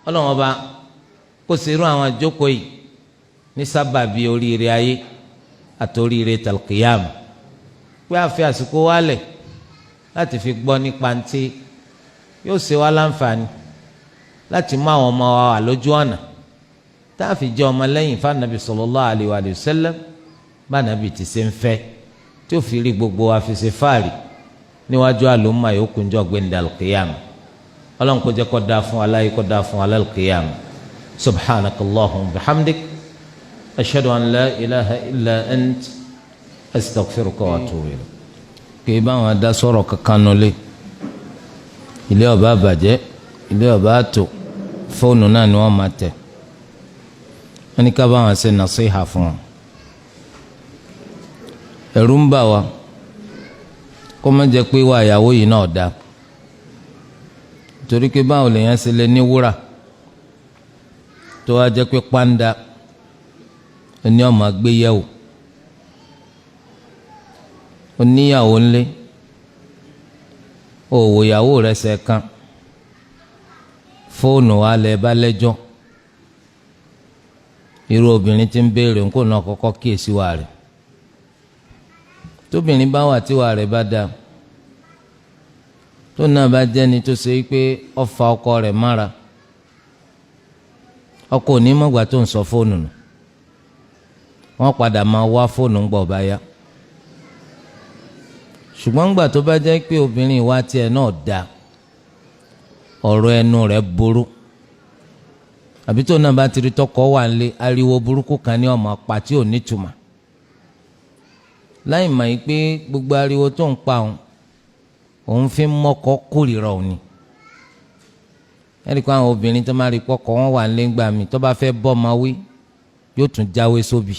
Ọlọ́run Ọba kó ṣe irú àwọn àjókòó yìí ní sábàbí oríire ayé àti oríire tàlùkìyàmù, pé a fi àsìkò wálẹ̀ láti fi gbọ́ nípa ntí yóò ṣe wá láǹfààní láti mú àwọn ọmọ wa wà lójú ọ̀nà tá a fi jẹ́ ọmọ lẹ́yìn fanabi sallallahu alaihi wa sallam, bánabi ti ṣe ń fẹ́, tí ó fi rí gbogbo wa fi ṣe fáàrí níwájú àlùmọ́ yòókù ń jọ gbẹ̀ndà al-qiyam. Ọlọ́run kó jẹ́ kó dáa fún aláyé, kó dáa fún alal-qiyam. Subhanakallahumma wa bihamdik, ashhadu an la ilaha illa ant, astaghfiruka wa atubu ilayk. Kì í bá wọn dá sọ̀rọ̀ kankan nulẹ̀, ilé ọba àbàjẹ́, ilé ọba àtò, fóònù náà ni wọ́n máa tẹ̀. Wọ́n ní ká bá wọn ṣe nàṣíhà fún wọn. Ẹ̀rù ń bà wá kó má jẹ́ pé wà ìyàwó yìí náà dá, torí pé báwo lèèyàn ṣe lè ní wúrà tó wá jẹ́ pé pàǹdà ní ọmọ gbé yẹ̀wò? Oníyàwó ńlé, òwò ìyàwó rẹ̀ ṣe kan, fóònù wa lẹ bá lẹ́jọ́. Irú obìnrin tí ń béèrè ńkó náà kọ́kọ́ kíyèsí wa rẹ̀. Tóbìnrin bá wà tíwà rẹ̀ bá dáa, tó náà bá jẹ́ni tó ṣe pé ó fa ọkọ rẹ̀ mára, ọkọ ò ní mọ̀gbà tó ń sọ fóònù nù. Wọ́n padà máa wá fóònù ń gbọ̀ báyà. Ṣùgbọ́n gbà tó bá jẹ́ pé obìnrin ìwà tiẹ̀ náà dáa, ọ̀rọ̀ ẹnu rẹ̀ burú, àbí tó náà bá ti rí tọkọ wà nílé, ariwo burúkú kan ní ọmọ pa tí ò nítumọ̀, láì mọ̀ yìí pé gbogbo ariwo tó ń pa òun, òun fi ń mọ́kọ kórìíra òun ni. Ẹnì kan, àwọn obìnrin tó máa rí pọ́kọ wọn wà nílé ńgbà mi, tó bá fẹ́ bọ́ ọmọ wí, yóò tún jáwé sóbì.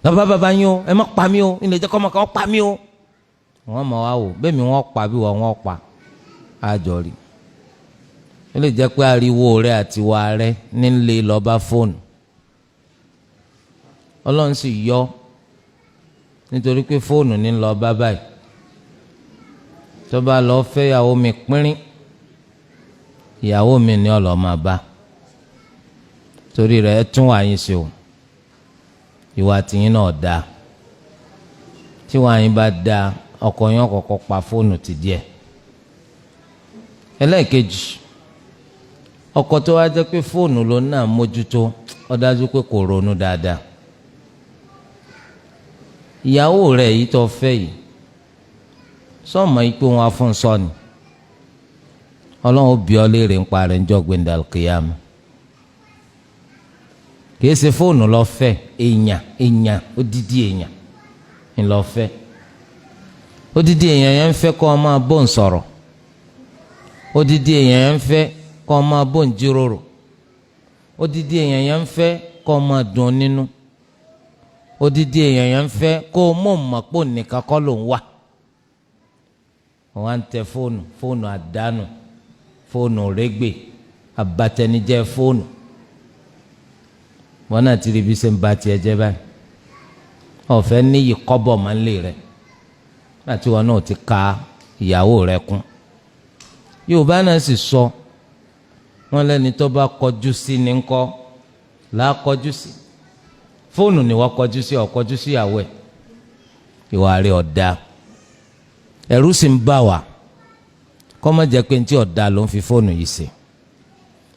"Bàbá, bàbá yín o, ẹ má pa mí o, ilé jẹ́ kọ́ ọmọ kan pa mí o." Wọ́n mọ̀ wá wò bẹ́ẹ̀ mi, wọ́n pa bí wọ́n pa àjọ rí. Ó lè jẹ́ pé ariwo rẹ àti ìwà rẹ nílé lọ́ba fóònù. Ọlọ́run sì yọ, nítorí pé fóònù ní lọ bá báyìí. Tó bá lọ fẹ́ ìyàwó mi pínrín, ìyàwó mi ní ọ̀lọ́ máa bá. Torí rẹ̀, ẹ tún wà yín ṣe o. Ìwà tìyín náà dáa. Tí wàá yín bá dáa, ọkọ yín ọkọ̀ọ̀kọ̀ pa fóònù ti díẹ̀. Ẹlẹ́ẹ̀kejì, ọkọ tó wá jẹ́ pé fóònù ló náà mójútó, ó dájú pé kò ronú dáadáa. Ìyàwó rẹ̀ yìí tó fẹ́ yìí, sọ́ọ̀mọ́ yìí pé wọ́n á fún sọ́ọ̀nì, Ọlọ́run ó bi ọ́ léèrè ń pa rẹ̀ ń jọ gbẹ̀ndàl kìyàmù. Kìí ṣe fóònù lọ fẹ́, èèyàn, èèyàn, odidi èèyàn ń lọ fẹ́. Odidi èèyàn yẹn ń fẹ́ kọ́ ọ máa bó ń sọ̀rọ̀. Odidi èèyàn yẹn ń fẹ́ kọ́ ọ máa bó ń jíròrò. Odidi èèyàn yẹn ń fẹ́ kọ́ ọ máa dùn nínú. Odidi èèyàn yẹn ń fẹ́ kó o mọ̀ mọ̀ pò nìkan kọ́ ló ń wà. Wọ́n á ń tẹ fóònù, fóònù àdánù, fóònù rẹ́gbẹ̀, abatẹnijẹ́ fóònù. Wọn náà ti rí bí ṣe ń ba tiẹ̀ jẹ́ báyìí. Ọ̀fẹ́ níyì kọ́bọ̀ máa ń lè rẹ̀ láti wọn náà ti ka ìyàwó rẹ̀ kún. Yorùbá náà sì sọ wọn lẹ́ni tó bá kọjú sí ní ńkọ́ là á kọjú sí. Fóònù ni wọ́n kọjú sí, ọ̀kọjú sí ìyàwó ẹ̀. Ìwà rẹ̀ ọ̀dà, ẹ̀rù sì ń bà wá kọ́ má jẹ́ pé ntí ọ̀dà ló ń fi fóònù yìí ṣe.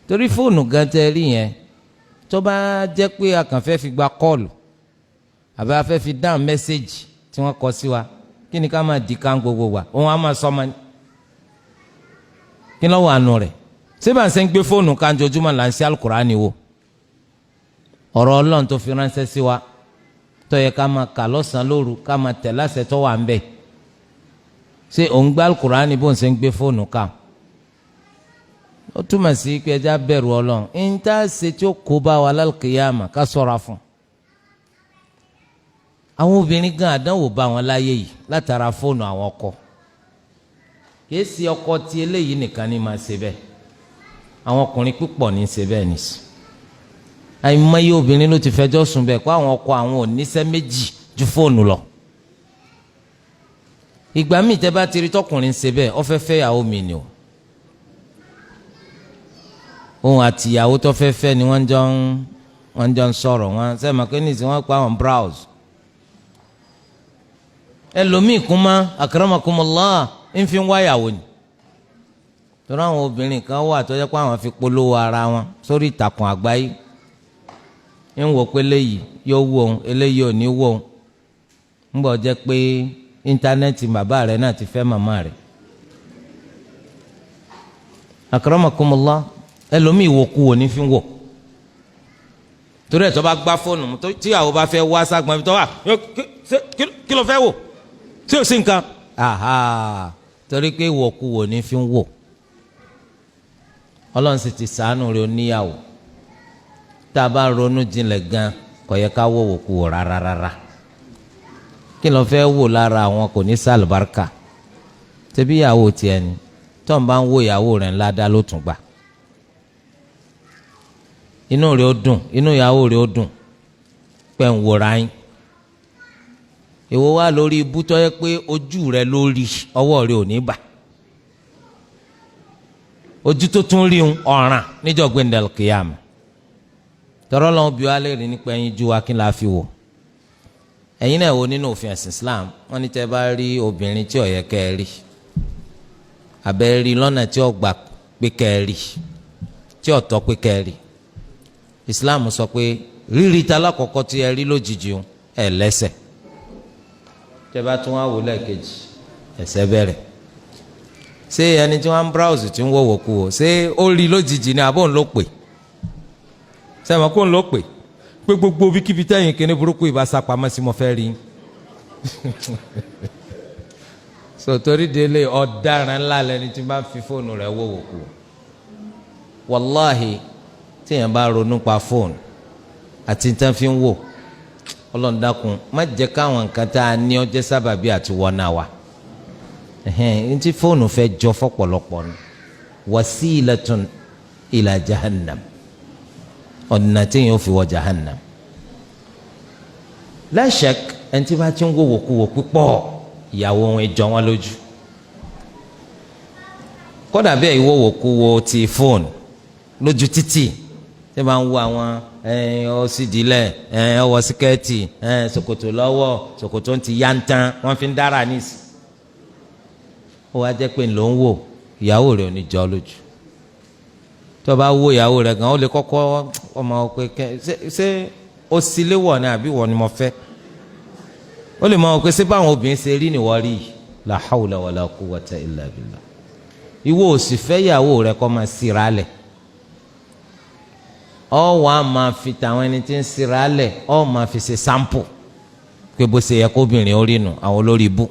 Torí fóònù gan tẹ́ rí yẹn, tó bá jẹ́ pé a kàn fẹ́ fi gba call àbí a fẹ́ fi dáhùn message tí wọ́n kọ sí wa, kí ni ká máa di ká gbogbo wa? Òun á máa sọ ọmọ ni kí ló wà nù rẹ̀? Síbà ń sẹ́ ń gbé fóònù ká njojúmọ́ là ń ṣe alukurani wo ọ̀rọ̀ Ọlọ́run tó fi ránṣẹ́ sí wa, tó yẹ ká máa kà lọ́sàn-án lóru, ká máa tẹ̀ láṣẹ tó wà ń bẹ̀? Ṣé òun gbé alukurani bó ń ṣe ń gbé fóònù ká? Ó túmọ̀ sí pé ẹja bẹ̀rù Ọlọ́run. Ń tá a ṣe tí ó kó bá wa lálùkìyàmà, ká ṣọ́ra fún. Àwọn obìnrin gan, àdánwò bá wọn láyé yìí látara fóònù àwọn ọkọ. Kìí ṣe ọkọ tí eléyìí nìkan ní máa ṣe bẹ́ẹ̀, àwọn ọkùnrin púpọ̀ ní ṣe bẹ́ẹ̀ nìsí. Àìmọye obìnrin ló ti fẹjọ́ sùn bẹ́ẹ̀ kó àwọn ọkọ àwọn ò níṣẹ́ méjì ju fóònù lọ. Ìgbà míì tẹ́ bá ti rí tọkùnrin ṣe bẹ́ẹ̀, ó fẹ́ fẹ́ ìyàwó mi ni o. Òun àti ìyàwó tó fẹ́ fẹ́ ni wọ́n jọ ń sọ̀rọ̀. Wọ́n sẹ́mi pé nísìnyí wọ́n pa àwọn browse. Ẹlòmíì kúmá, akramakumullah, ń fi wáyàwó ni, torí àwọn obìnrin kan wà tó jẹ́ pé àwọn fi polówó ara wọn sórí ìtàkùn àgbáyé. Ń wò pé eléyìí yóò wò òun, eléyìí ò ní wò òun. Ń bọ̀ jẹ́ pé íńtánẹ́ẹ̀tì bàbá rẹ̀ náà ti fẹ́ màmá rẹ̀. Akramakumullah, ẹlòmíì wòkuwò ní fi ń wò, torí ẹ̀ tó bá gbá fóònù mu, tíyàwó bá fẹ́ wá ságbọn ibi tó wà, kí ló fẹ́ wò tí ò sí nǹkan? Torí pé wòkuwò ní fi ń wò. Ọlọ́run sì ti sàánù rẹ̀, oníyàwó. Tá a bá ronú jinlẹ̀ gan, kò yẹ ká wò wòkuwò rárá rárá. Kí ló fẹ́ wò lára àwọn? Kò ní sàlùbáríkà. Tẹbí ìyàwó tiẹ̀ ni tó ń bá ń wo ìyàwó rẹ̀ ńlá dá ló tún gbà. Inú rẹ̀ ó dùn, inú ìyàwó rẹ̀ ó dùn pé ń wòra yín. Èwo wá lórí ibú tó yẹ pé ojú rẹ̀ lórí ọwọ́ rẹ̀ ò ní bà, ojú tó tún rí un ọ̀ràn níjọ́ gbẹ̀ndẹ̀l kìyàmù. Tọrọ lọ́wọ́ bí wàá lè rí nípa ẹyin ju wa, kí n la fi wò? Ẹ̀yin náà wo, nínú òfin ẹ̀sìn Islam, wọ́n ní tẹ́ bá rí obìnrin tí ó yẹ kẹ́ ẹ rí, àbẹ́ rí lọ́nà tí ó gbà pé kẹ́ ẹ rí, tí ó tọ́ pé kẹ́ ẹ rí, Islam sọ pé rírí ta lákọ̀ọ́kọ́ tí ẹ rí lójijì ẹ lẹ́sẹ̀. Tẹ́ bá tún wá wò lẹ́ẹ̀kejì, ẹ̀ṣẹ̀ bẹ̀rẹ̀. Ṣé ẹni tí wọ́n ń browse, tí ń wọ̀wọ̀ kú o, ṣé ó rí lójijì ni àbọ̀ ń ló pè? Sẹ́wọ̀n kó ń ló pè pé gbogbo bíkíbi tẹ́yìn kíní burúkú ìbá sápamọ́ sí, mo fẹ́ rí? So torí délé, ọ̀daràn ńlá lẹni tí bá fi fóònù rẹ̀ wọ̀wọ̀ kú. Wàláhì, tíyẹn bá ronú pa fóònù àti tí wọ́n fi ń wò, Ọlọ́run dákun, má jẹ́ káwọn nǹkan tá a ní ọjọ́ sábàbí àti wọ́nà wa. Ẹ̀hẹ́n, ntí fóònù fẹ́ jọ fọ́pọ̀lọpọ̀ ni wasilatun ila jahannam, ọ̀nà tíyẹn ó fi wọ jahannam. La shak, ẹni tí bá ti ń wò wòkúwò púpọ̀, ìyàwó wọn jọ wọn lójú. Kódà bẹ́ẹ̀, ìwò wòkúwò ti fóònù lójú títì tí wọ́n ń wo àwọn ọsídìílẹ̀, ọwọ́ síkẹ́ẹ̀tì, ṣòkòtò lọ́wọ́, ṣòkòtò ń ti yá ń tán, wọ́n fi ń dára níìsì. Ó wá jẹ́ pé ló ń wò, ìyàwó rẹ̀ ò ní jọ lójú. Tó bá wo ìyàwó rẹ̀ gan, ó lè kọ́kọ́ ọmọ pé ṣé ó sílé wọ̀ ni àbí wọ̀ ni mo fẹ́. Ó lè mọ pé ṣé báwọn obìnrin ṣe rí nìwọ rí? La hawla wala quwwata illa billah. Ìwọ ò sì fẹ́ ìyàwó rẹ̀ kó máa síra lẹ̀, ọ wàá máa fi tàwọn ẹni tí ń síra lẹ̀, ọ máa fi ṣe sample pé bó ṣe yẹ kóbìnrin ó rí nu. Àwọn olórí ibú,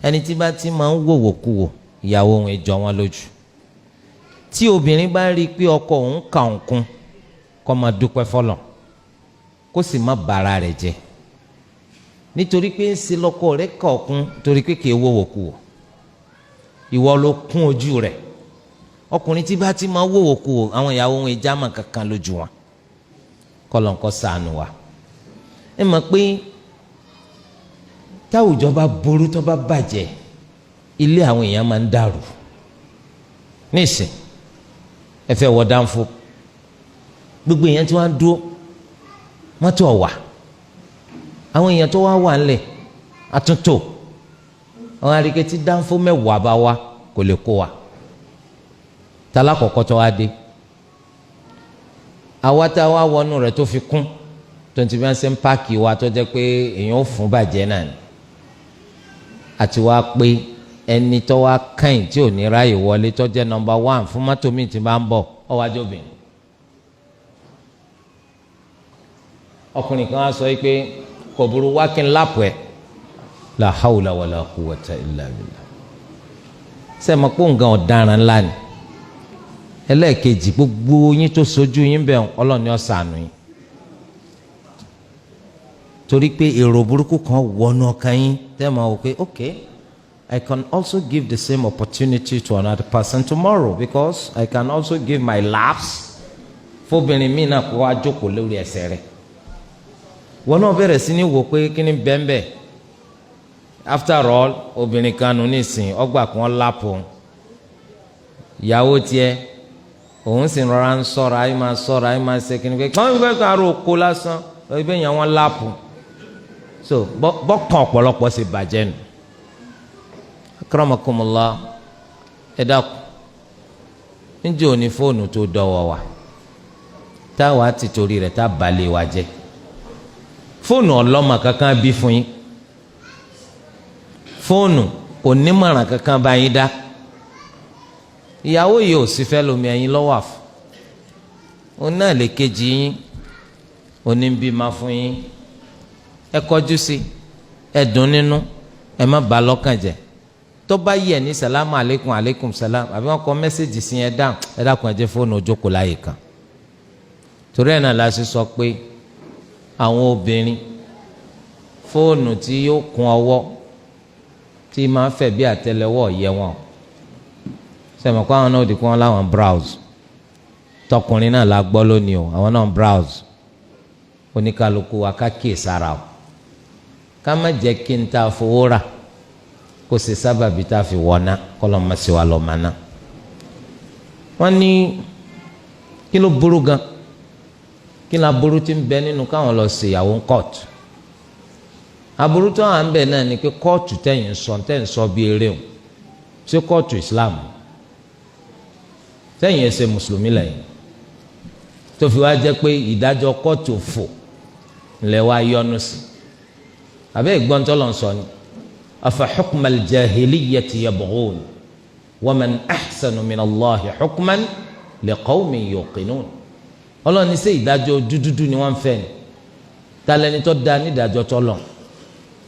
ẹni tí bá ti máa ń wòwò kú wò, ìyàwó òun jọ wọn lójú. Tí obìnrin bá rí i pé ọkọ òun kà òun kún, kó máa dúpẹ́ fọlọ̀, kó sì má bàrà rẹ̀ jẹ́, nítorí pé ń ṣe lọ́kọ rẹ̀ kà ọ̀kún, torí pé kì í wòwò kú wò. Ìwọ ló kún ojú rẹ̀. Ọkùnrin tí bá ti máa wòwò kú wò, àwọn ìyàwó òun ìjàmà kankan lójú wọn. Kọlọ̀ ńkọ́ sànù wa. Ẹ mọ̀ pé táwùjọ bá burú, tó bá bàjẹ́, ilé àwọn èèyàn máa ń dàrú. Nísìn, ẹ fẹ́ wọ dánfó, gbogbo èèyàn tí wọ́n á dúró, mọ́tò ọ̀wà, àwọn èèyàn tó wá wà ńlẹ̀ àtúntò, àwọn arike tí dánfó 10 bá wá, kò lè kó wa. Tálákọ̀ọ́kọ́ tó wá dé, àwa tá a wá wọnú rẹ̀ tó fi kún, tó ti fi ṣe ń páàkì wa, tó jẹ́ pé èèyàn ò fún bàjẹ́ náà ni, àti wá pé ẹni tó wá kàn tí ò ní ráyè wọlé, tó jẹ́ number 1 fún mọ́tò míì tí bá ń bọ̀, ọ wájú obìnrin. Ọkùnrin kan á sọ yìí pé kò burú, wá kí n lápò ẹ̀. La hawla wala quwwata illa billah. Sẹ́mi pé nǹkan ọ̀daràn ńlá ni? Ẹlẹ́ẹ̀kejì, gbogbo yín tó sojú yín bẹ̀, Ọlọ́run ni ó ṣàánú yín, torí pé èrò burúkú kan wọnú ọkàn yín tẹ́ máa wò pé, okay, I can also give the same opportunity to another person tomorrow, because I can also give my laps fóbìnrin mi náà kó wá jókòó lórí ẹsẹ̀ rẹ̀. Wọn náà bẹ̀rẹ̀ sí ní wò pé kí ni bẹ́ẹ̀nbẹ́ẹ̀. After all, obìnrin kan nù nísìnyí, ọgbà kan lápò ìyàwó tiẹ̀. Òun sì rọra ń sọ̀rọ̀ ayé máa sọ̀rọ̀ ayé máa ṣe kíni pé kàn ń fẹ́ kárò oko lásán ẹbí yẹn wọ́n láàpù. So bọ́kàn ọ̀pọ̀lọpọ̀ sì bàjẹ́ nù. Akramakumullah, ẹ dákun, níjẹ́ òní fóònù tó dọ̀wọ́ wa táwa ti torí rẹ̀ tá balẹ̀ wa jẹ́? Fóònù ọlọ́mọ kankan bí fún yín, fóònù kò nímọ̀ràn kankan bá yín dá. Ìyàwó yìí ò sì fẹ́ lomi, ẹ̀yin lọ́wọ́ àfọ̀ òun náà lè kejì yín, oníbímọ fún yín. Ẹ kọjú sí, ẹ dùn nínú, ẹ má bà lọ́kàn jẹ́. Tó bá yẹ ní salamu aleykum, aleykum salam, àbí wọn kọ message sí, ẹ dáhùn. Ẹ dákun, ẹ jẹ́ fóònù ojókòó láyè kan. Torí ẹ̀ náà la ṣe sọ pé àwọn obìnrin, fóònù tí yóò kún ọwọ́ tí máa ń fẹ̀ bí àtẹ́lẹwọ́ yẹ wọn sẹ́mi kó àwọn náà di kó wọn láwọn browse. Tọkùnrin náà la gbọ́ lónìí o, àwọn náà browse. Oníkálukú wa ká kíyè sára o, ká má jẹ́ kí n ta fowó rà kó ṣe sábàbí tá a fi wọ̀nà kọ́lọ́ ma ṣe wà lọ́ ma ná. Wọ́n ní kí ló burú gan, kí ló aburú tí ń bẹ nínú káwọn lọ ṣe ìyàwó ń kóòtù? Aburú tó wà ń bẹ náà ni pé kóòtù tẹ̀yìn sọ, tẹ̀yìn sọ bí eré o, ṣé kóòtù Islam tẹ̀yìn ẹsẹ̀ mùsùlùmí lẹ́yìn tó fi wá jẹ́ pé ìdájọ́ kóòtù fò ńlẹ̀ wá yọnu sí? Àbẹ́ ìgbọ́n tó lọ́n sọ ni, afa hukmal jahiliyyati yabghun wa man ahsanu min Allahi hukman liqawmin yuqinun. Ọlọ́ni ṣe ìdájọ́ dúdúdú ni wọ́n ń fẹ́ ni? Talẹ́ni tó da nídàájọ́ tó lọ,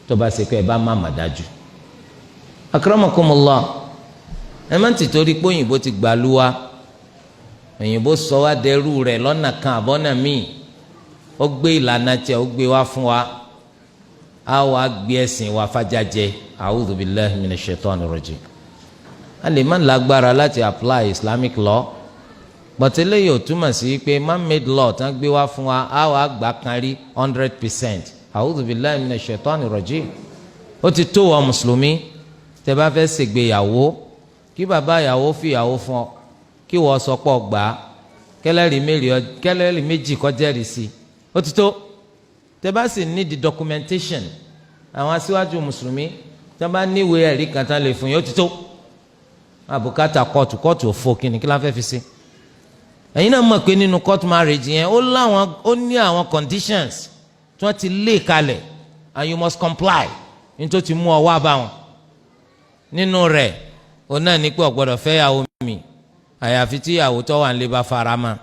tó bá ṣe pé ẹ bá má mà dájú. Akramakumullah, ẹ má ti torí pé òyìnbó ti gbàlúwa, òyìnbó sọ wá dẹrú rẹ̀ lọ́nà kan àbọ́nà míì, ó gbé ìlànà tiẹ̀, ó gbé wá fún wa, á wàá gbé ẹ̀sìn wa fàjájẹ. A'udhu billahi minash shaitani rajim. A lè má lágbára láti apply Islamic law, but eléyìí ò túmọ̀ sí pé man-made law tán gbé wá fún wa, á wàá gbà kan rí 100%. A'udhu billahi minash shaitani rajim. Ó ti tó wọ mùsùlùmí, tẹ́ bá fẹ́ ṣègbéyàwó, kí bàbá ìyàwó fìyàwó fún ọ, kí wọ́n sọ pọ̀ gbà á, kẹlẹ́rìí méjì kó jẹ́rìí sí i, ó ti tó. Tẹ́ bá sì ní the documentation, àwọn aṣíwájú mùsùlùmí tẹ́ bá níwèé ẹ̀rí kan tán lè fún yín, ó ti tó. Àbùkátà kóòtù, kóòtù òfò kìnnì kí la fẹ́ fi ṣe? Ẹ̀yin náà mọ̀ pé nínú court marriage yẹn, ó láwọn, ó ní àwọn conditions tí wọ́n ti lé kalẹ̀ and you must comply. Nítorí ti mú ọ wá bá wọn nínú rẹ̀, ó náà ní pé ó gbọ́dọ̀ fẹ́ yàwó mi àyàfi tí ìyàwó tó wà nílé bá fara mọ́.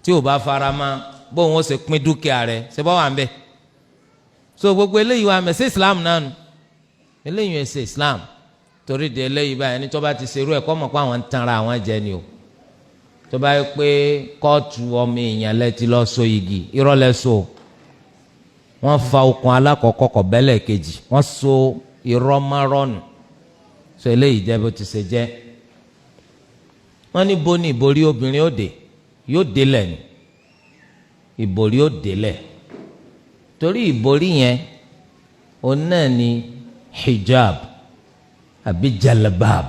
Tí ò bá fara mọ́, bóun ó ṣe pín dúkìá rẹ̀ ṣe bọ́ wà ń bẹ̀. So gbogbo eléyìí wà mẹ́ sí Islam náà nù, eléyìí ẹ̀ ṣe Islam. Torí de eléyìí báyìí, ẹni tó bá ti ṣerú ẹ̀ kọ́ mọ̀ pé àwọn ń tanra àwọn jẹ ni o. Tó bá yẹ pé kóòtù ọmọ èèyàn lẹ ti lọ so igi, irọ́ lẹ so. Wọ́n fa okùn alákọ̀ọ́kọ́ kọ̀ bẹ́lẹ̀ kejì, wọ́n so irọ́ márọ́nù. So eléyìí jẹ́ bó ti ṣe jẹ́. Wọ́n ní bo ní ìborí obìnrin ó dé? Yóò délẹ̀ ni, ìborí ó délẹ̀, torí ìborí yẹn, òun náà ni hijab àbí jalbab.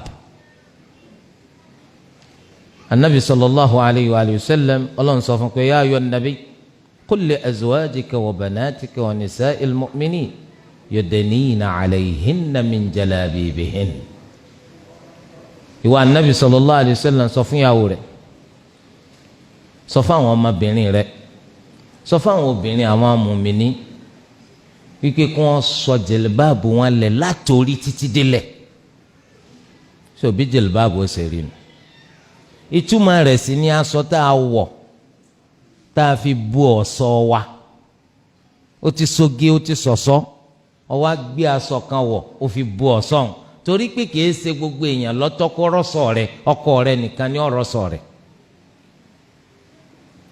Anabi sallallahu alayhi wa sallam, Ọlọ́run sọ fún pé, ya ayyuhan nabi qul li azwajika wa banatika wa nisa'il mu'minin yudnina alayhinna min jalabibihin. Ìwà anabi sallallahu alayhi wa sallam, sọ fún ìyàwó rẹ̀, sọ fún àwọn ọmọbìnrin rẹ̀, sọ fún àwọn obìnrin àwọn mùmíní wípé kí wọ́n sọ jẹ̀lẹ́báàbù wọn lẹ̀ látòrí títí délẹ̀. So bí jẹ̀lẹ́báàbù ó ṣe rí nu, ìtumọ̀ rẹ̀ sì ní aṣọ tá a wọ̀ tá a fi bu ọ̀ṣọ́ wa. Ó ti soge, ó ti ṣọ̀ṣọ́, ó wá gbé aṣọ kan wọ̀, ó fi bu ọ̀ṣọ́ hàn, torí pé kìí ṣe gbogbo èèyàn lọ́tọ́kọ́rọ́sọ rẹ̀, ọkọ rẹ̀ nìkan ní ọ̀rọ̀sọ rẹ̀.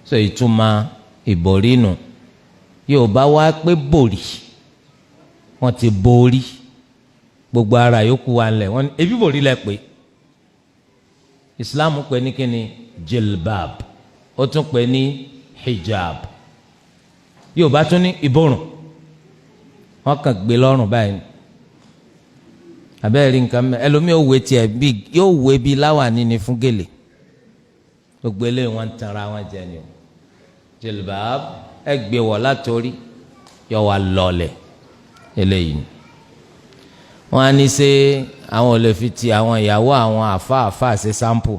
So ìtumọ̀ ìbòrí nù. Yóò bá wá pé bòrí, wọ́n ti borí gbogbo ara yòókù wa ńlẹ̀, wọ́n ní ebi bòrí lẹ pé. Islam pè ní kíni? Jilbab. Ó tún pè ní hijab. Yóò bá tún ní ìborùn, wọ́n kàn gbé lọ́rùn báyìí. Abẹ́rẹ́ rí nǹkan mẹ́, ẹlòmíì ó wé tiẹ̀ bí yóò wé bí láwàní ni fún gèlè. Gbogbo eléyìí wọ́n ń tanra wọn jẹ ni o. Jilbab ẹ gbé wọ̀ látòrí yọ wà lọlẹ̀ eléyìí ni. Wọ́n á ní ṣe àwọn ò lè fi ti àwọn ìyàwó àwọn àfa àfa ṣe sample.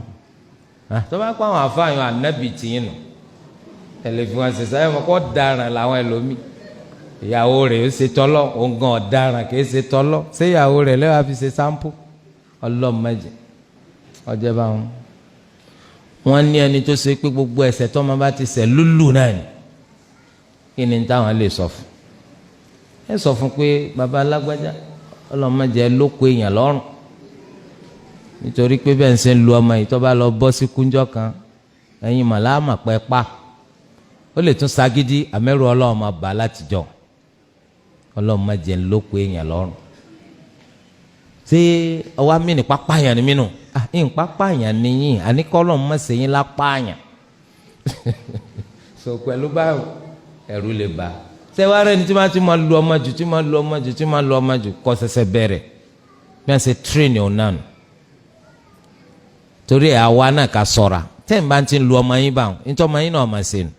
Tó bá kó àwọn àfa yẹn ànábì tìyín nù, ẹ lè fi wọn ṣe sáyẹn mọ́ kó daràn làwọn ẹlòmíì. Ìyàwó rẹ̀ ó ṣe tọ́lọ́, òǹgàn ọ̀daràn kì í ṣe tọ́lọ́. Ṣé ìyàwó rẹ̀ lẹ́wàá fi ṣe sample? Ọlọ́mọdé ọjọ́ bá wọn. Wọ́n ní ẹni tó ṣe pé gbogbo ẹ̀ṣẹ̀ tó máa bá ti ṣẹ̀ lúlù náà ni. Kí ni táwọn lè sọ fún? Ẹ sọ fún pé baba alágbájá, ọlọ́mọdé ló kó èèyàn lọ́rùn, nítorí pé bẹ́ẹ̀ ń ṣe ń lu ọmọ yìí, tó bá lọ bọ́ sí kúnjọ́ kan, ẹ̀yin màláàmà pẹ́ pa. Ó lè tún ṣagídí, àmẹ́rù ọlọ́run máa bà látijọ́. Ọlọ́mọdé ló kó èèyàn lọ́rùn. Ṣé ọwọ́ mi ní pápá yàn ni mí nù? Ah, ní pápá yàn ni yín, àníkọ́ ọlọ́run má ṣe yín lápá yàn. So pẹ̀lú báwo ẹ̀rù lè bà. Ṣé wàá rẹ́ni tí wọ́n ti máa lu ọmọ jù, tí máa lu ọmọ jù, tí máa lu ọmọ jù, kọ́ ṣẹ̀ṣẹ̀ bẹ̀rẹ̀ bí wọ́n ṣe train òun náà nù. Torí ẹ̀ àwa náà ká ṣọ́ra. Tẹ́ ń bá ti lu ọmọ yín báwọn, nítorí ọmọ yín náà máa ṣe nù.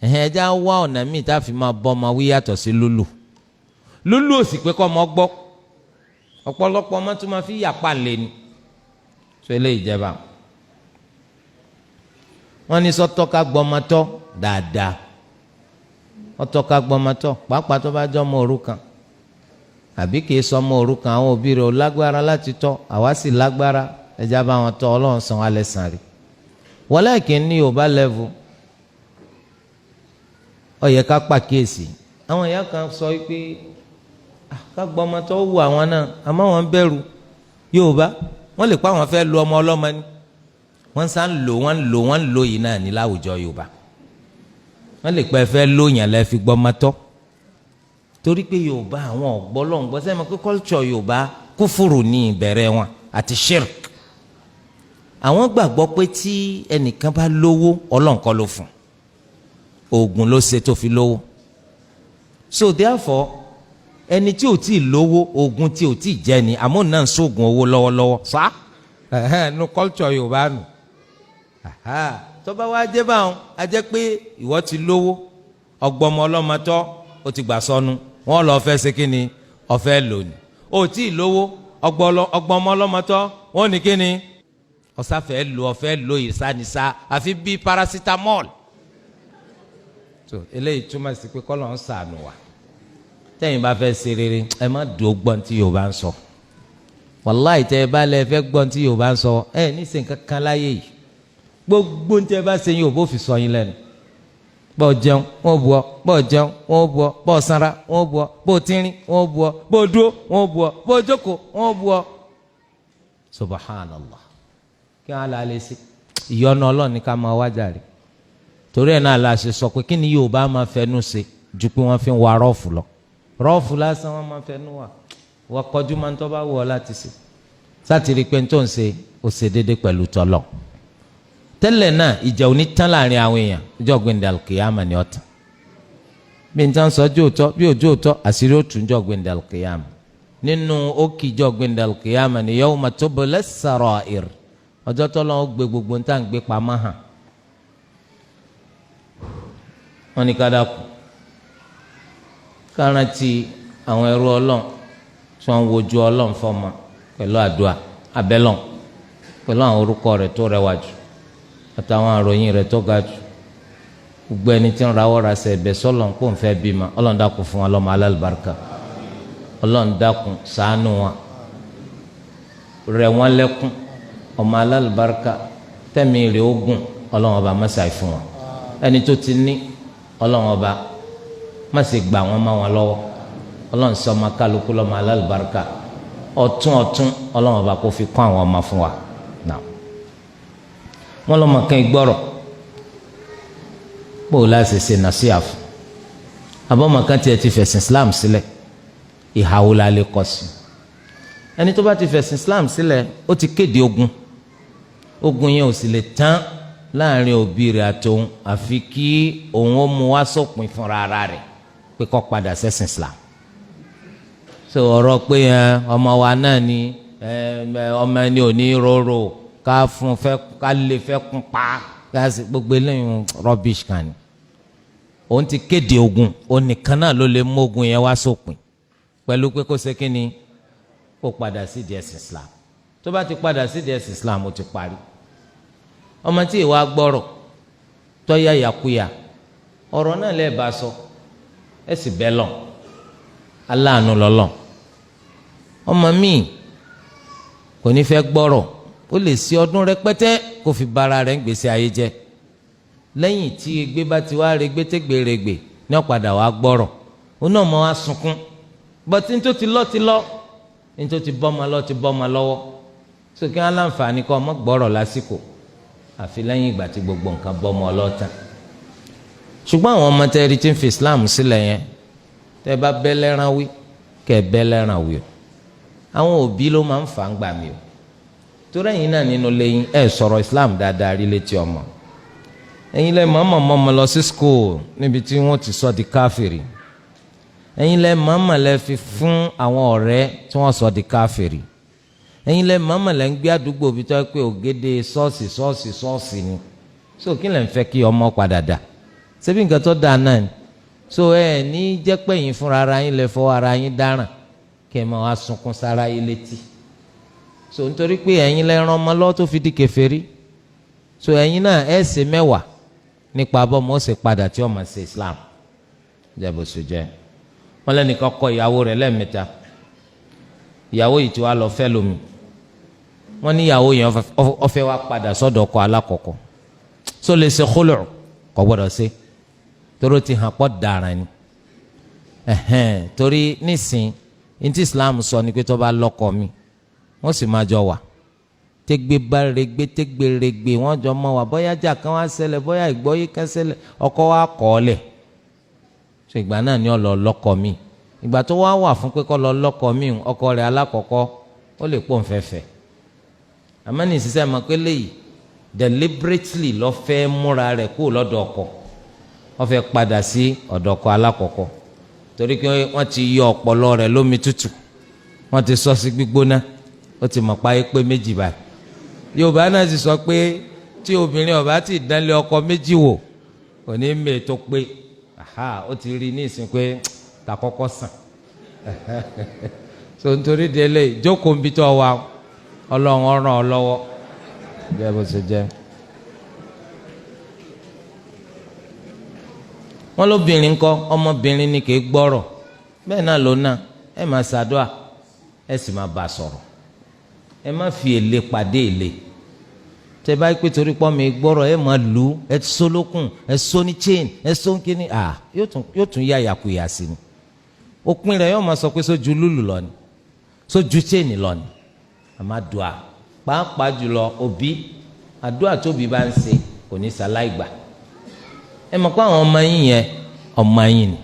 Ẹ̀hẹ́n, ẹja wá ọ̀nà míì tá a fi máa bọ́ ọmọ wí yàtọ̀ sí lúlù. Lúlù ò sì pé kọ́ ọmọ gbọ́. Ọ̀pọ̀lọpọ̀ ọmọ tó máa fi yàpá lé ni. So eléyìí jẹba. Wọ́n ní sọ́tọ́ ká gbọ́mọtọ́ dáadáa. Ọtọ́ ká gbọ́mọtọ́, pàápàá tó bá jọ́ ọmọ òrukàn àbí kìí sọ ọmọ òrukàn, àwọn òbí rẹ̀ ò lágbára láti tọ́, àwa sì lágbára, ẹja bá wọn tọ́, Ọlọ́run san alẹ́ sàn rí. Walakin ní Yorùbá level, ó yẹ ká pàkíyèsí. Àwọn ìyá kan sọ pé ká gbọ́mọtọ́ wù àwọn náà, àmọ́ wọ́n bẹ̀rù Yorùbá, wọ́n lè pa àwọn fẹ́ lu ọmọ ọlọ́mọ ni. Wọ́n sá ń lò, wọ́n ń lò, wọ́n ń lò yìí náà ní láwùjọ Yorùbá. Wọ́n lè pẹ́ fẹ́ lóyàn lẹ́ fi gbọ́mọtọ́, torí pé Yorùbá àwọn ọ̀gbọ́lọ́ngbọ́ sẹ́mi pé culture Yorùbá kúfùrù ní ìbẹ̀rẹ̀ wọn àti shirk. Àwọn gbàgbọ́ pé tí ẹnìkan bá lówó, Ọlọ́run kọ́ ló fún, oògùn ló ṣe tó fi lówó. So therefore, ẹni tí ò tí ì lówó, oògùn tí ò tí ì jẹ ni, àmọ́ náà ń sóògùn owó lọ́wọ́lọ́wọ́ fa nu culture Yorùbá nù. Tó bá wá jẹ́ báwọn, a jẹ́ pé ìwọ ti lówó, ọgbọ́mọ ọlọ́mọ tọ́, ó ti gbà sọnù, wọ́n lọ fẹ́ ṣe kí ni, ọ̀fẹ́ lónìí. Ó tí ì lówó, ọgbọ́mọ ọlọ́mọ tọ́, wọ́n ní kí ni, ọ̀sáfẹ́ lò, ọ̀fẹ́ lò ìsanisa àfi bíi paracetamol. So eléyìí túmọ̀ sí pé kọ́lọ̀ ń sànù wa. Tẹ́yìn bá fẹ́ ṣe rere, ẹ má dùn ó gbọ́n tí Yorùbá ń sọ. Wàláì, tẹ́ ẹ bá lẹ fẹ́ gbọ́n tí Yorùbá ń sọ, ẹ ní sìn kankan láyé yìí. Gbogbo ń tẹ́ ẹ bá ṣe, Yorùbá ò fi sọ yín lẹ́nu. Bọ́ọ̀ jẹun, wọ́n bu ọ. Bọ́ọ̀ jẹun, wọ́n bu ọ. Bọ́ọ̀ sanra, wọ́n bu ọ. Bọ́ọ̀ tínrín, wọ́n bu ọ. Bọ́ọ̀ dúró, wọ́n bu ọ. Bọ́ọ̀ jókòó, wọ́n bu ọ. Subhanallah, kí wọ́n á lè ṣe ìyọnu Ọlọ́run ní ká máa wájà rí. Torí ẹ̀ náà la ṣe sọ pé kí ni Yorùbá máa fẹnu ṣe ju pé wọ́n fi ń wa rọ́ọ̀fù lọ. Rọ́ọ̀fù lásán wọ́n máa fẹnu wà. Wọ́n kọjú máa ń tọ́ bá wù ọ́ láti ṣe, sátìrí pé tó ń ṣe ó ṣe déédéé pẹ̀lú tọ́lọ̀. Tẹ́lẹ̀ náà, ìjà òní tán láàrin àwọn èèyàn. Ìjọ gbẹ̀ndẹ̀ alkiyama ni ọ̀tàn bí n tán sọ ojú òótọ́ bí ojú òótọ́, àṣírí ó tún jọ gbẹ̀ndẹ̀ alkiyama. Nínú òkè ìjọ gbẹ̀ndẹ̀ alkiyama ni yawma tubla sarair, ọjọ́ tọ́lọ́ ó gbé gbogbo ń tà ń gbé pamọ́ hàn. Wọ́n ní kádàkù kárántì àwọn ẹrú Ọlọ́run tí wọ́n ń wojú Ọlọ́run fọ́mọ pẹ̀lú àdúrà abẹ́lọ́n, pẹ̀lú àwọn orúkọ rẹ̀ tó rẹwà jù àtàwọn àròyìn rẹ̀ tó ga jù. Gbogbo ẹni tí ń rawọ́ ra sẹ̀ ẹ̀bẹ̀ sọ́lọ̀ ń kó ń fẹ́ bímọ, Ọlọ́run dákun fún wa lọ́mọ alálùbáríkà. Ọlọ́run dákun ṣàánú wa, rẹ̀ wọ́n lẹ́kún ọmọ alálùbáríkà, tẹ̀mí rẹ̀ ogun. Ọlọ́run ọba mọ́sàáì fún wa. Ẹni tó ti ní, Ọlọ́run ọba má ṣe gbà wọ́n má wọn lọ́wọ́. Ọlọ́run sọ ọmọ kálukú lọ́mọ alálùbáríkà ọ̀tún ọ̀tún. Ọlọ́run ọba kó fi kún àwọn ọmọ fún wa. Náà wọ́n lọ́mọ kan ìgbọ́rọ̀ bó o láti ṣe nàṣíà fún abọ́mọ kan tiẹ̀ ti fẹ̀sìn Islam sílẹ̀, ìhàwó la lè kọ sí ẹni tó bá ti fẹ̀sìn Islam sílẹ̀? Ó ti kéde ogun. Ogun yẹn ò sì lè tán láàrin òbí rẹ̀ àtòun, àfi kí òun ó mú wá sópin fúnra ara rẹ̀ pé kó padà sẹ́sìn Islam. So ọ̀rọ̀ pé ọmọ wa náà ni, ọmọ ẹni ò ní rorò, Ká fún fẹ́, ká lè fẹ́ kún pa, ká sì gbogbo eléyìí rubbish kan ni. Òun ti kéde ogun, òun nìkan náà ló lè mú ogun yẹn wá sópin pẹ̀lú pé kó ṣe kínni, kó padà sí di ẹ̀sìn Islam. Tó bá ti padà sí di ẹ̀sìn Islam, ó ti parí. Ọmọ tí ìwà gbọ́rọ̀ tọ́yà yàkuyà, ọ̀rọ̀ náà lẹ́ẹ̀ bá sọ, ẹ sì bẹ́ lọ aláàánú lọ́lọ́. Ọmọ míì kò ní fẹ́ gbọ́rọ̀, ó lè ṣe ọdún rẹpẹtẹ kó fi bara rẹ̀ ń gbèsè ayé jẹ́. Lẹ́yìn tí egbe bá ti wá regbe tẹ́gbèrègbè ní ọ̀padà wá gbọ́rọ̀, ó náà mọ́ wá sunkún. Bọ́tí ní tó ti lọ́ ti lọ́, ní tó ti bọ́mọ lọ́ ti bọ́mọ lọ́wọ́. Sókè aláǹfààní kọ́ ọmọ gbọ́rọ̀ lásìkò, àfi lẹ́yìn ìgbà tí gbogbo nǹkan bọ́mọ ọlọ́tàn. Ṣùgbọ́n àwọn ọmọ tẹ́rí tí ń fi Islam sílẹ̀ yẹn, tẹ́ bá bẹ́ lẹ́ràn wí, kẹ́ bẹ́ lẹ́ràn wí o. Àwọn òbí ló máa ń fà ń gbà mí o, torí ẹ̀yin náà nínú lẹ́yìn ẹ̀ sọ̀rọ̀ Islam dáadáa rí létí ọmọ. Ẹ̀yin lẹ́ mọ̀ọ́mọ̀ mọ́mọ́ lọ sí school níbi tí wọ́n ti sọ di káfìrì. Ẹ̀yin lẹ́ mọ̀ọ́mọ̀ lẹ́ fi fún àwọn ọ̀rẹ́ tí wọ́n sọ di káfìrì. Ẹ̀yin lẹ́ mọ̀ọ́mọ̀ lẹ́ ń gbé àdúgbò bí tó yẹ pé ògèdè ṣọ́ọ̀ṣì ṣọ́ọ̀ṣì ṣọ́ọ̀ṣì ni. So kí lẹ́ ń fẹ́ kí ọmọ padà dà? Ṣebí nǹkan tó dáa náà ni. So ẹ ní jẹ́ pé ẹ̀yin fúnra ara yín lè fọwọ́ ara yín dáràn, kí ẹ máa wá sunkún sára yín létí. So nítorí pé ẹ̀yin lẹ́ ràn ọmọ lọ́wọ́ tó fi di kèfèrí, so ẹ̀yin náà ẹ̀ ṣe mẹ́wàá nípa bọ́mọ ó sì padà tí ọmọ ṣe Islam. Jẹ́ bó ṣe jẹ́. Wọ́n lẹ́nìkan kọ ìyàwó rẹ̀ lẹ́ẹ̀mẹ́ta, ìyàwó yìí tí wàá lọ fẹ́ lómi. Wọ́n ní ìyàwó yẹn ó fẹ́ wá padà sọ́dọ̀ ọkọ alákọ̀ọ́kọ́, so lè ṣe khulu? Kò gbọ́dọ̀ ṣe, torí ó ti hàn pọ̀ dàrán ni. Ẹ̀hẹ́n, torí nísìn ní Islam sọ ni pé tó bá lọ́kọ mi, wọ́n sì máa jọ wà, tẹgbẹ́ bá regbe, tẹgbẹ́ regbe, wọ́n jọ mọ́ wà. Bóyá jà kan wá ṣẹlẹ̀, bóyá ìgbọ́yé kan ṣẹlẹ̀, ọkọ wa kọ̀ ọ́ lẹ̀. So ìgbà náà ni ó lọ lọ́kọ mi. Ìgbà tó wá wà fún pé kó lọ lọ́kọ mi, ọkọ rẹ̀ alákọ̀ọ́kọ́ ó lè pò ń fẹ́fẹ́. Àmọ́ ní ìsinsẹ́ mọ̀ pé léyìí deliberately lọ fẹ́ múra rẹ̀ kú lọ́dọ̀ ọkọ, wọ́n fẹ́ padà sí ọ̀dọ̀ ọkọ alákọ̀ọ́kọ́, torí pé wọ́n ti yọ ọpọlọ rẹ̀ lómi tútù, wọ́n ti sọ sí gbígbóná. Ó ti mọ̀ páyé pé méjì báyìí. Yorùbá náà sì sọ pé tí obìnrin ọba ti dánlé ọkọ méjì wò, kò ní mè tó pé. Aha, ó ti rí ní ìsìn pé tàkọ́kọ́ sàn. So nítorí délé, jókòó níbi tó wà, Ọlọ́run ọ̀ràn ọ lọ́wọ́. Jẹ́ bó ṣe jẹ́. Wọ́n lóbìnrin kọ́, ọmọbìnrin ni kì í gbọ́rọ̀, bẹ́ẹ̀ náà ló náà. Ẹ máa ṣàdúà, ẹ sì máa bá a sọ̀rọ̀. Ẹ má fi èlé pàdé èlé. Tẹ bá pé torí pọ́ mi gbọ́rọ̀, ẹ máa lù ú, ẹ so lókun, ẹ so ní chain, ẹ so ní kíní, à yóò tún yá yàkuyà sí ni. Òpin rẹ̀ yóò máa sọ pé sójú lùlù lọ ni, sójú chain lọ ni. Àmọ́ àdúà, pàápàá jùlọ òbí, àdúà tóbi bá ń ṣe kò ní sáláì gbà. Ẹ mọ̀ pé àwọn ọmọ yín yẹn, ọmọ yín ni,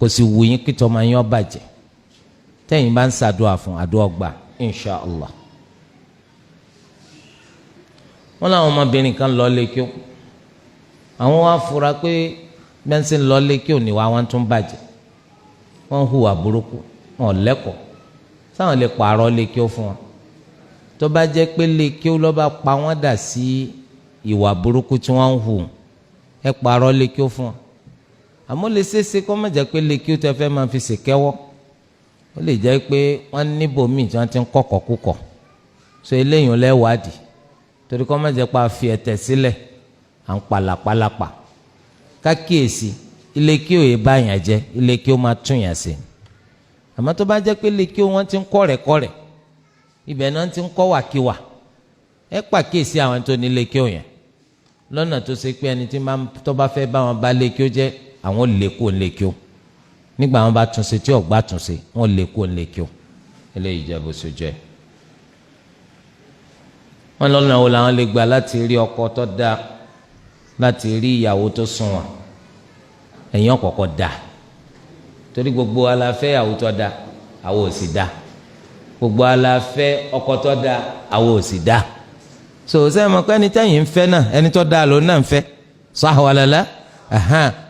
kò sì wù yín kí tọmọ yín ó bàjẹ́. Tẹ́yìn bá ń ṣàdúà fún, àdúà gbà, insha allah. Wọ́n láwọn ọmọbìnrin kan lọ lé kí ó, àwọn wá fura pé bẹ́ńsì ń lọ lé kí ò ní wá, wọ́n tún bàjẹ́, wọ́n hùwà burúkú, wọn lẹ́kọ̀ọ́. Sáwọn lè pààrọ̀ lé kí ó fún wọn? Tó bá jẹ́ pé lé kí ó lọ́ bá pa wọ́n dà sí ìwà burúkú tí wọ́n ń hù, ẹ pààrọ̀ lé kí ó fún wọn. Àmọ́ lè ṣeéṣe kó má jẹ́ pé lé kí ó tẹ́ fẹ́ máa fi ṣèkẹ́wọ́, ó lè jẹ́ pé wọ́n níbòmíì tí wọ́n ti ń kọ́kọ́ kúkọ̀. So eléyìí lẹ́wàádìí, torí kó má jẹ́ pé a fi ẹ̀tẹ̀ sílẹ̀, à ń palàpalàpà. Kákíyèsí, ilé kí òye bá yàn jẹ́, ilé kí ó máa tún yàn sí. Àmọ́ tó bá jẹ́ pé ilé kí wọ́n ti ń kọ́ rẹ̀kọ́rẹ̀, ibẹ̀ náà ti ń kọ́ wàkiwà, ẹ pàkíyèsí àwọn tó ní ilé kí ó yẹn lọ́nà tó ṣe pé ẹni tí tó bá fẹ́ bá wọn bá lé kí ó jẹ́, àwọn lè kó lè kí ó. Nígbà wọn bá tún ṣe tí ọgbà tún ṣe, wọn lè kó lè kí ó. Eléyìí jẹ́ bó ṣe jẹ́. Wọn lọ́nà wo làwọn lè gbà láti rí ọkọ tó dáa, láti rí ìyàwó tó sunwọ̀n? Ẹ̀yin ọ̀kọ̀ọ̀kọ̀ dáa, torí gbogbo wa la fẹ́ ìyàwó tó dáa, àwọn ò sì dáa. Gbogbo wa la fẹ́ ọkọ tó dáa, àwọn ò sì dáa. So sẹ́yìn mọ̀ pé ẹni tẹ́yìn ń fẹ́ náà, ẹni tó dáa ló náà ń fẹ́, sah wala la?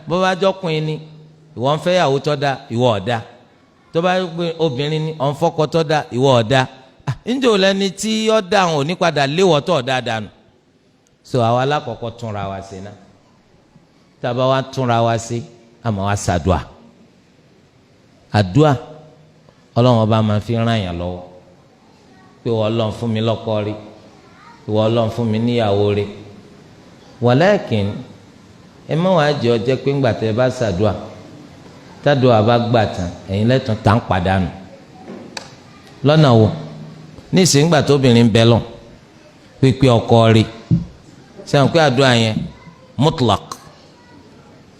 Bó bá jọkùnrin ni ìwọ ń fẹ́ ìyàwó tó dáa, ìwọ ò dáa. Tó bá gbé obìnrin ni ọ̀n fọ́kọ tó dáa, ìwọ ò dáa. Ǹjẹ́ ò lẹ́ni tí ọ́ dà wọn ò ní padà léwọ́ tó ọ̀dà dànù. So àwa alákọ̀ọ́kọ́ túnra wa sí náà. Tábà wa túnra wa sí, àmọ́ wa ṣàdùà. Àdùà Ọlọ́run ọba máa fi ràn yàn lọ́wọ́ pé ìwọ Ọlọ́run fún mi lọ́kọ rí, ìwọ Ọlọ́run fún mi níyàwó rí. Wàlákìn ẹ má wàá jẹ ọjẹ pé ńgbà tẹ bá ṣàdùà, tàdùà bá gbà tán, ẹ̀yin lẹ́tọ̀ọ́ tá ń padànù. Lọ́nà wo? Ní ìsìngbà tóbìnrin bẹ́ lọ pípé ọkọ rí, sẹ́wọ̀n pé àdúrà yẹn mutlaq,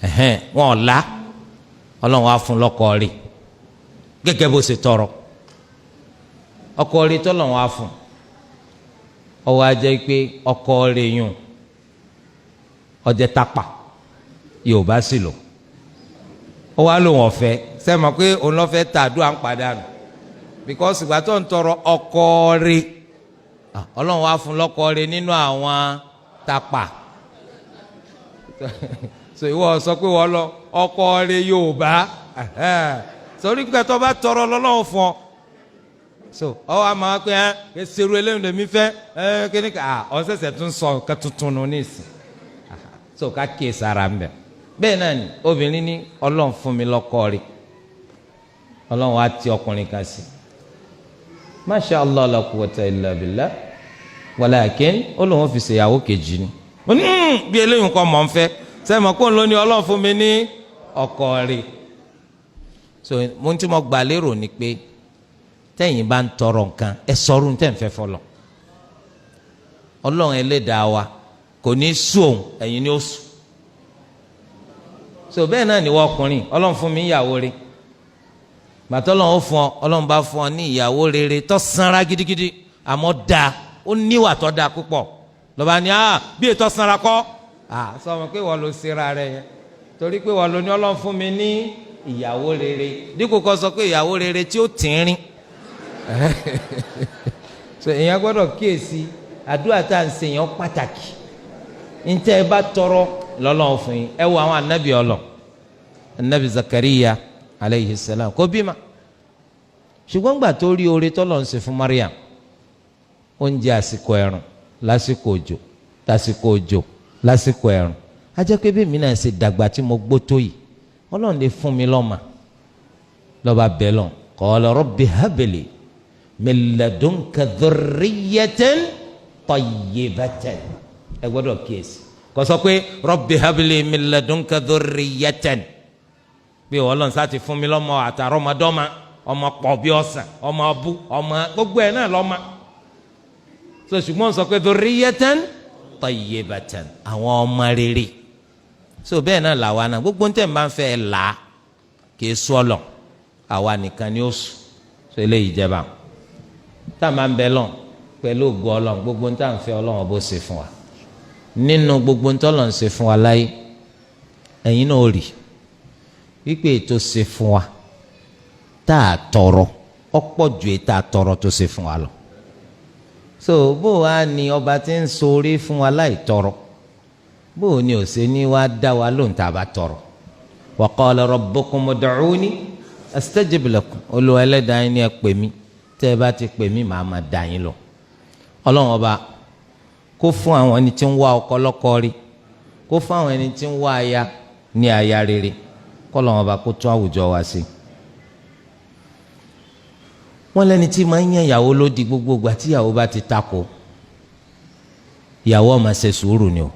ẹ̀hẹ́n, wọn ò la, Ọlọ́run á fún lọ́kọ rí gẹ́gẹ́ bó ṣe tọrọ. Ọkọ rí tọ́lọ́run á fún, ọwọ́ ajẹ́ pé ọkọ rí yùn ọjẹ́ tápà, Yorùbá sì lò ó wá lòun ọ̀fẹ́. Sẹ́wọ̀n pé òun lọ́fẹ́ ta àdúrà ń padànù? Because ìgbà tó ń tọrọ ọkọ rí, Ọlọ́run wá fún lọ́kọ rí nínú àwọn tápà. So ìwọ sọ pé wọ́n lọ ọkọ rí Yorùbá sọrí pé tó bá tọrọ lọ́lọ́run fún ọ. So ọ wa máa pé ẹ ṣerú eléyìí lèmi fẹ́ ẹ kíni ká ọ ṣẹ̀ṣẹ̀ tún sọ nǹkan tuntun nù nísìn. So ká kíyè sára ń bẹ. Bẹ́ẹ̀ náà ni obìnrin ní Ọlọ́run fún mi lọ́kọ rí, Ọlọ́run á ti ọkùnrin kan sí, masha allah la quwwata illa billah, walakin ó lóun fi ṣèyàwó kejì ni. Ó ní bí eléyìí kọ́ mọ̀ ń fẹ́ sẹ́mi kó ń lò ní Ọlọ́run fún mi ní ọkọ rí. So mo ti mọ gbà lérò ni pé tẹ́yìn bá ń tọrọ nǹkan, ẹ sọ̀rọ̀ tẹ́ ń fẹ́ fọlọ́. Ọlọ́run ẹlẹ́dàá wa kò ní sú òun, ẹ̀yin ni ó sú. So bẹ́ẹ̀ náà ni wọ́n ọkùnrin, Ọlọ́run fún mi ìyàwó rí, gbàtọ́ Ọlọ́run ó fún ọ, Ọlọ́run bá fún ọ ní ìyàwó rere tó sanra gidigidi, àmọ́ dáa, ó níwà tó dáa púpọ̀. Lọ́ba ni bí ètò sanra kọ́, sọ wọn pé wọ́n ló ṣera rẹ yẹn, torí pé wọ́n ló ní Ọlọ́run fún mi ní ìyàwó rere, dípò kó sọ pé ìyàwó rere tí ó tìrín. So èèyàn gbọ́dọ̀ kíyèsí àdúrà tá à ń ṣe yẹn pàtàkì. Ntẹ́ ẹ bá tọrọ lọ́lọ́run fún yín. Ẹ wo àwọn anabi ọlọ, anabi Zakariya aleyhi salam, kò bímọ, ṣùgbọ́n gbà tó rí oore tọ́lọ̀ ń ṣe fún Mariam, oúnjẹ àsìkò ẹ̀rùn lásìkò òjò, tásìkò òjò lásìkò ẹ̀rùn, á jẹ́ pé bí mi náà ṣe dàgbà tí mo gbó tó yìí, Ọlọ́run lè fún mi lọ́mọ. Lọ́ba bẹ́ẹ̀ lọ, qala rabbi habli min ladunka dhurriyyatan tayyibatan. Ẹ gbọ́dọ̀ kíyèsí, kò sọ pé rabbi habli min ladunka dhurriyyatan, pé Ọlọ́run sá ti fún mi lọ́mọ àtàrọ́mọdọ́mọ, ọmọ pọ̀ bí ọ̀sán, ọmọ abú, ọmọ gbogbo ẹ̀ náà lọ́mọ. So ṣùgbọ́n sọ pé dhurriyyatan tayyibatan, àwọn ọmọ rere. So bẹ́ẹ̀ náà làwa náà, gbogbo ń tẹ̀ ń bá ń fẹ́ là á, kì í sọ lọ, àwa nìkan ni ó sùn. So eléyìí jẹba tá a máa ń bẹ lọ pẹ̀lú ògo Ọlọ́run, gbogbo ń tà ń fẹ́, Ọlọ́run bó ṣe fún wa. Nínú gbogbo ń tọ́lọ̀ ń ṣe fún wa láyé, ẹ̀yin náà rí wípé ètò ṣe fún wa tá a tọrọ ọ̀pọ̀ ju ètò àtọrọ tó ṣe fún wa lọ. So bó wa ni ọba tí ń ṣoore fún wa láì tọrọ, bó o ní ò ṣe ní wá dá wa lóhùn tá a bá tọrọ? Wa qala rabbukum ud'uni astajib lakum. Olúwa ẹlẹ́dàá yín ni ẹ pè mí, tẹ́ ẹ bá ti pè mí, màá máa dá yín lọ. Ọlọ́run ọba kó fún àwọn ẹni tí ń wá ọkọ lọ́kọ rí, kó fún àwọn ẹni tí ń wá aya ní aya rere, kọ́lọ́run ọba kó tún àwùjọ wa sí. Wọ́n lẹ́ni tí máa ń yan ìyàwó lódì, gbogbo ìgbà tí ìyàwó bá ti takò, ìyàwó máa ṣe sùúrù ni o.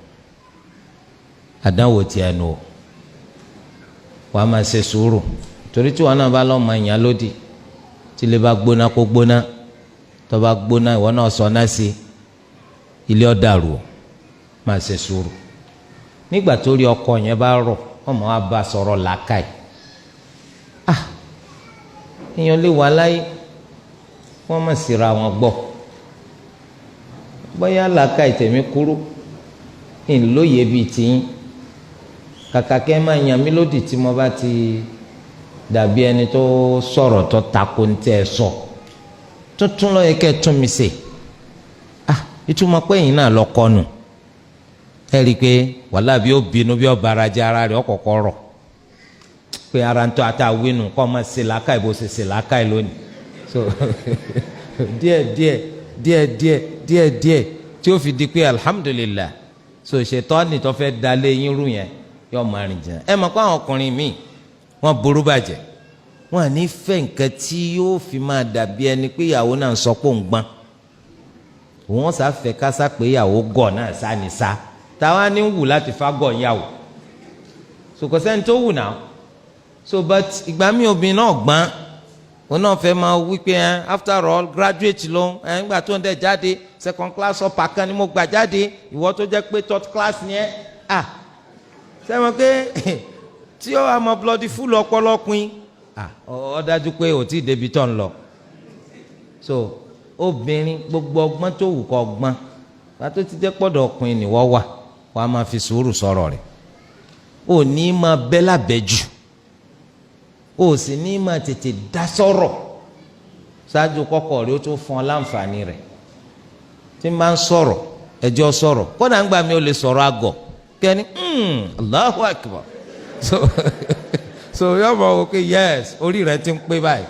Àdánwò tiẹ̀ nù o, wàá máa ṣe sùúrù, torí tí wọn náà bá lọ́ọ́ máa yàn lódì, tí ilé bá gbóná, kó gbóná, tó bá gbóná, ìwọ náà sọ náà sí ilé ọ̀dàrú o. Máa ṣe sùúrù. Nígbà tó rí ọkọ yẹn bá rọ̀, ọmọ wa bá sọ̀rọ̀ làákàyè. Èèyàn lè wà láyé, wọ́n má síra wọn gbọ́. Bóyá làákàyè tèmi kúrú, ńlóye bíi tiyín, kàkà kẹ́ máa yàn mí lódì, tí mo bá ti dàbí ẹni tó sọ̀rọ̀ tó tako ní tẹ́ ẹ sọ tuntun, ló yẹ kẹ́ ẹ tún mi ṣe. Ìtumọ̀ pé ẹ̀yin náà lọ kọ́nu. Ẹ rí i pé wàhálà, bí ó bínú, bí ó bara jẹ́, ara rẹ̀ ọ̀kọ̀ọ̀kọ̀ rọ̀ pé ara ń tọ́ àtàwínú kọ́ máa ṣe làákàyè bó ṣe ṣe làákàyè lónìí. So Díẹ̀ díẹ̀ díẹ̀ díẹ̀ díẹ̀ díẹ̀ tí ó fi di pé alhamdulillah. So ṣètọ́ni tó fẹ́ dalé yín rú yẹn yóò máa rìn jìnnà. Ẹ mọ̀ pé àwọn ọkùnrin míì wọ́n burú bàjẹ́, wọ́n à ní fẹ́ nǹkan tí yóò fi máa dàbí ẹni pé ìyàwó náà ń sọ pé òun gbọ́n. Wọ́n sáfẹ́ kásá pé ìyàwó gọ̀ náà sá ni sá, táwa ní wù láti fagọ̀ ìyàwó, so kò sẹ́ni tó wù náà. So but ìgbà mi obìnrin náà gbọ́n, òun náà fẹ́ máa wí pé ẹ after all graduate ló ẹ, ńgbà tó ń dẹ̀ jáde second class upper kan ni mo gbà jáde, ìwọ tó jẹ́ pé third class ni ẹ. Ah, sẹ́wọ̀n pé tí ó wà mọ bloody full ọpọlọpin, ah, ọ dájú pé ò tí ì débi tó ń lọ. So obìnrin, gbogbo ọgbọ́n tó wù kọ́ ọgbọ́n pàtó ti jẹ́ pọ̀dọ̀ ọkùnrin ni wọ́n wà, wàá máa fi sùúrù sọ̀rọ̀ rẹ̀. Ò ní máa bẹ́ lábẹ́ jù, ó sì ní máa tètè dá sọ̀rọ̀ ṣáájú kọ́kọ́ rẹ̀ ó tó fún ọ láǹfààní rẹ̀. Tí n bá ń sọ̀rọ̀, ẹjọ́ sọ̀rọ̀, kódà ń gbà mí ó lè sọ̀rọ̀ àgọ̀ kẹ́ni, Allahu Akbar. So yóò mọ̀ wò pé yes, orí rẹ̀ ti ń pé báyìí.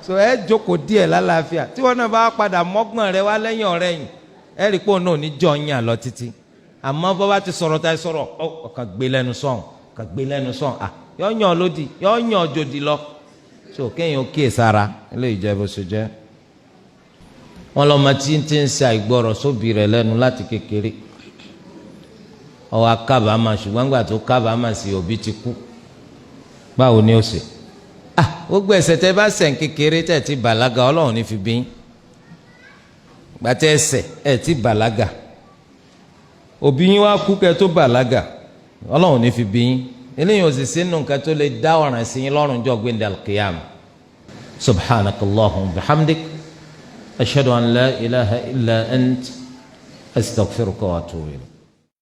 So ẹ jókòó díẹ̀ lálàáfíà, tí wọn náà bá padà mọ́gbọ́n rẹ wá lẹ́yìn ọ̀rẹ́ yìí, ẹ rí i pé òun náà ní jọ yàn lọ títí. Àmọ́ bọ́ bá ti sọ̀rọ̀ tá ẹ sọ̀rọ̀, ọkàn gbé lẹ́nu sọ̀hún, ọkàn gbé lẹ́nu sọ̀hún, à yọ yàn lódì, yọ yàn jòdì lọ. So kéèyàn ó kíyè sára. Eléyìí jẹ́ bó ṣe jẹ́. Wọn lọ́mọ tí ń ti ń ṣe àìgbọ́rọ̀ sóbì rẹ̀ lẹ́nu láti kékeré, ó wá kábàámà, ṣùgbọ́n gbà tó kábàámà sí, òbí ti kú, báwo ni ó ṣe? Ah, gbogbo ẹ̀ṣẹ̀ tẹ́ bá ṣẹ̀ ń kékeré tẹ́ ti bàlágà, Ọlọ́run ní fi bí gbàtẹ́ ẹ̀ṣẹ̀ ẹ̀ ti bàlágà, òbí yín wá kú kẹ́ tó bàlágà, Ọlọ́run ní fi bí yín. Eléyìí ò sì sínú nǹkan tó lè dá ọ̀ràn sí yín lọ́rùn jọ gbẹ̀ndẹ̀ alqiyam. Subhanakallahumma bihamdik, ashhadu an la ilaha illa ant, astaghfiruka wa atubu ilayk.